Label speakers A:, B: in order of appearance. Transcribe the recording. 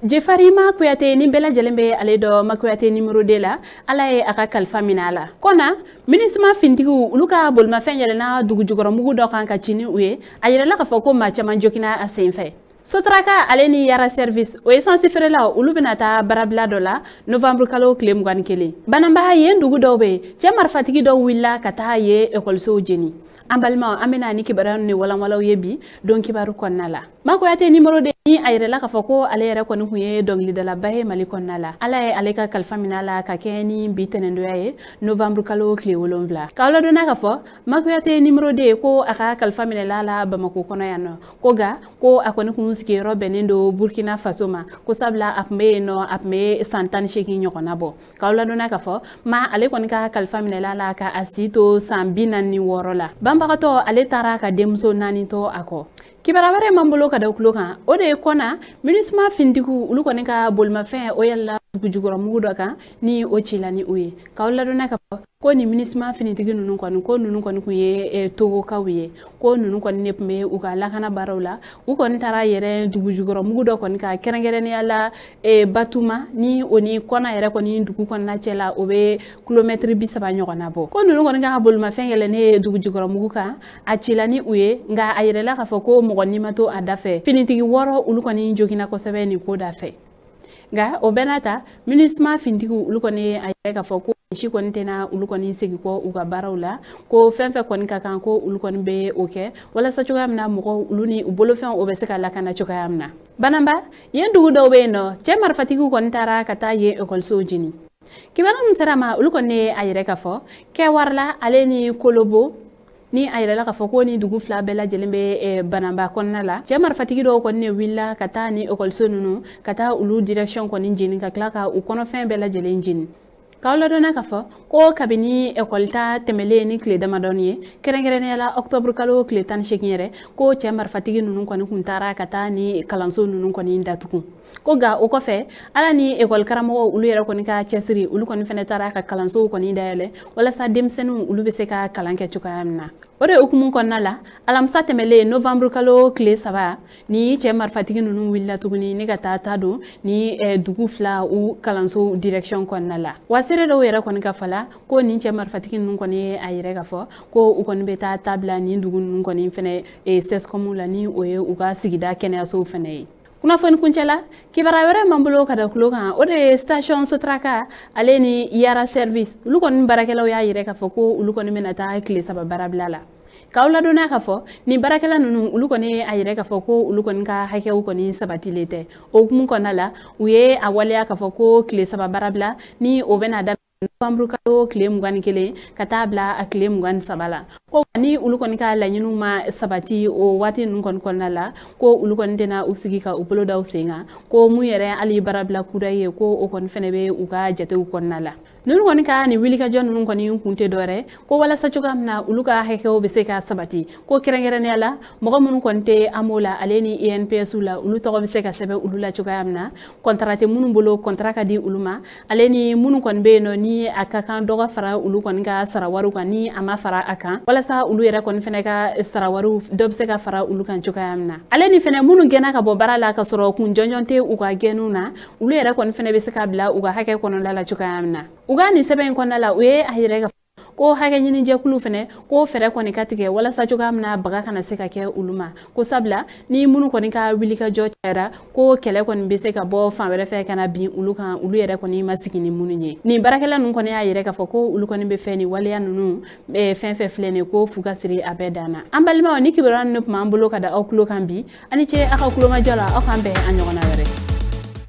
A: Jefarima Kuyate ni bɛɛ lajɛlen bɛ ale dɔn Makuyate numéro 2 la, Ala ye a ka kalifa minɛ a la. Kɔna MINUSMA fintigiw olu ka bolimafɛn yɛlɛnna dugujukɔrɔmugu dɔ kan ka ci ni u ye, a yirala k'a fɔ ko maa caman joginna a senfɛ. Sotraka ale ni Yara Service o essence feerelaw olu bɛna taa baarabila dɔ la novembre kalo tile 21. Banamba yen dugu dɔw bɛ yen, cɛ marifatigi dɔw wulila ka taa yen ekɔlisow jeni. An balimaw, an bɛna ni kibaruya ni walanwalaw ye bi don kibaru kɔnɔna la. Makuyate numéro 2 ni a yɛrɛla k'a fɔ ko ale yɛrɛ kɔni kun ye dɔnkilidalaba ye Mali kɔnɔna la. Ala ye ale ka kalifa minɛ a la ka kɛ ni bi tɛnɛndonya ye novembre kalo tile 7. K'aw ladɔnniya k'a fɔ Makuyate numéro 2 ko a ka kalifa minɛla la Bamako kɔnɔ yan nɔ. Ko nka ko a kɔni kun sigiyɔrɔ bɛnnen don Burkina Faso ma, ko sabula a tun bɛ yen nɔ, a tun bɛ san 18 ɲɔgɔnna bɔ. K'aw ladɔnniya k'a fɔ ma ale kɔni ka kalifa minɛla la ka a si to san 46 la. Banbagatɔ ale taara ka denmuso 4 to a kɔ. Kibaruya wɛrɛ m'an bolo ka da tulo kan, o de ye kɔna MINUSMA fintigiw olu kɔni ka bolimafɛn o yɛlɛla dugujukɔrɔmugu dɔ kan ni o cila ni o ye. K'aw ladɔnniya k'a fɔ ko nin MINUSMA finitigi ninnu kɔni, ko ninnu kɔni kun ye Togokaw ye, ko ninnu kɔni de tun bɛ u ka lakana baaraw la. U kɔni taara yɛrɛ dugujukɔrɔmugu dɔ kɔni kan, kɛrɛnkɛrɛnnenya la Batuma ni o ni kɔna yɛrɛ kɔni dugu kɔnɔna cɛ la, o bɛ kilomɛtiri 30 ɲɔgɔnna bɔ. Ko ninnu kɔni ka bolimafɛn yɛlɛnnen dugujukɔrɔmugu kan, a cila ni u ye, nka a yɛrɛla k'a fɔ ko mɔgɔ ni ma to a da fɛ. Finitigi 6 olu kɔni joginna kosɛbɛ nin ko da fɛ. Nka o bɛɛ n'a ta, MINUSMA fintigiw olu kɔni ye a yɛrɛ k'a fɔ ko si kɔni tɛna olu kɔni segin kɔ u ka baaraw la, ko fɛn fɛn kɔni ka kan ko olu kɔni bɛ o kɛ walasa cogoya min na mɔgɔw olu ni u bolofɛnw o bɛ se ka lakana cogoya min na. Banamba yen dugu dɔw bɛ yen nɔ, cɛ marifatigiw kɔni taara ka taa yen ekɔlisow jeni. Kibaruya min sera ma, olu kɔni ye a yɛrɛ k'a fɔ Kɛwarila ale ni Kolobo ni a yɛrɛla k'a fɔ ko ni dugu 2 bɛɛ lajɛlen bɛ Banamba kɔnɔna la. Cɛ marifatigi dɔw kɔni de wulila ka taa ni ekɔliso ninnu ka taa olu direction kɔni jeni ka tila ka u kɔnɔfɛn bɛɛ lajɛlen jeni. K'aw ladɔnniya k'a fɔ ko kabini ekɔli ta tɛmɛlen ni tile damadɔni ye, kɛrɛnkɛrɛnnenya la octobre kalo tile 18 yɛrɛ, ko cɛ marifatigi ninnu kɔni kun taara ka taa ni kalanso ninnu kɔni datugu. Ko nka o kɔfɛ, Ala ni ekɔli karamɔgɔw olu yɛrɛ kɔni ka cɛsiri, olu kɔni fɛnɛ taara ka kalansow kɔni dayɛlɛ walasa denmisɛnninw olu bɛ se ka kalan kɛ cogoya min na. O de hukumu kɔnɔna la, alamisa tɛmɛlen novembre kalo tile 3, ni cɛ marifatigi ninnu wulila tuguni ni ka taa ta don ni dugu 2 u kalanso direction kɔnɔna la. Wa seere dɔw yɛrɛ kɔni ka fɔ la ko nin cɛ marifatigi ninnu kɔni ye a yɛrɛ k'a fɔ ko u kɔni bɛ taa ta bila nin dugu ninnu kɔni fɛnɛ CSCOM la, ni o ye u ka sigida kɛnɛyasow fɛnɛ ye. Kunnafoni kuncɛ la, kibaruya wɛrɛ m'an bolo ka da tulo kan, o de ye station Sotraka ale ni Yara Service olu kɔni baarakɛlaw y'a yɛrɛ k'a fɔ ko olu kɔni bɛna taa tile 3 baarabila la. K'aw ladɔnniya k'a fɔ nin baarakɛla ninnu olu kɔni ye a yɛrɛ k'a fɔ ko olu kɔni ka hakɛw kɔni sabatilen tɛ. O hukumu kɔnɔna la, u ye a waleya k'a fɔ ko tile 3 baarabila ni o bɛna daminɛ novembre kalo tile 21 ka taa bila a tile 23 la. Ko ni olu kɔni ka laɲiniw ma sabati o waati ninnu kɔni kɔnɔna la, ko olu kɔni tɛna u sigi ka u bolo da u sen kan, ko mun yɛrɛ hali baarabila kura ye ko o kɔni fɛnɛ bɛ u ka jatew kɔnɔna la. Ninnu kɔni ka nin wulikajɔ ninnu kɔni kun tɛ dɔwɛrɛ ko walasa cogoya min na olu ka hakɛw bɛ se ka sabati, ko kɛrɛnkɛrɛnnenya la mɔgɔ minnu kɔni tɛ AMO la ale ni INPS la, olu tɔgɔ bɛ se ka sɛbɛn olu la cogoya min na, kɔntara tɛ minnu bolo kɔntara ka di olu ma, ale ni minnu kɔni bɛ yen nɔ ni a ka kan dɔ ka fara olu kɔni ka sarawariw kan ni a ma fara a kan, walasa olu yɛrɛ kɔni fɛnɛ ka sarawariw dɔ bɛ se ka fara olu kan cogoya min na. Ale ni fɛnɛ minnu gɛnna ka bɔ baara la ka sɔrɔ kun jɔnjɔn tɛ u ka gɛnniw na, olu yɛrɛ kɔni fɛnɛ bɛ se ka bila u ka hakɛ kɔnɔna la cogoya min na. U ka nin sɛbɛn in kɔnɔna la, u ye a yɛrɛ ka ko hakɛ ɲinijɛkulu fɛnɛ ko fɛɛrɛ kɔni ka tigɛ walasa cogoya min na baga kana se ka kɛ olu ma, ko sabula ni minnu kɔni ka wulikajɔ cayara ko kɛlɛ kɔni bɛ se ka bɔ fan wɛrɛ fɛ ka na bin olu kan, olu yɛrɛ kɔni ma sigi ni minnu ye. Nin baarakɛla ninnu kɔni y'a yɛrɛ k'a fɔ ko olu kɔni bɛ fɛ nin waleya ninnu fɛn fɛn filɛ nin ye ko fu ka siri a bɛɛ dan na. An balimaw, ni kibaruya ninnu tun b'an bolo ka da aw tulo kan bi, a ni ce aw ka kulomajɔ la, aw k'an bɛn a ɲɔgɔnna wɛrɛ.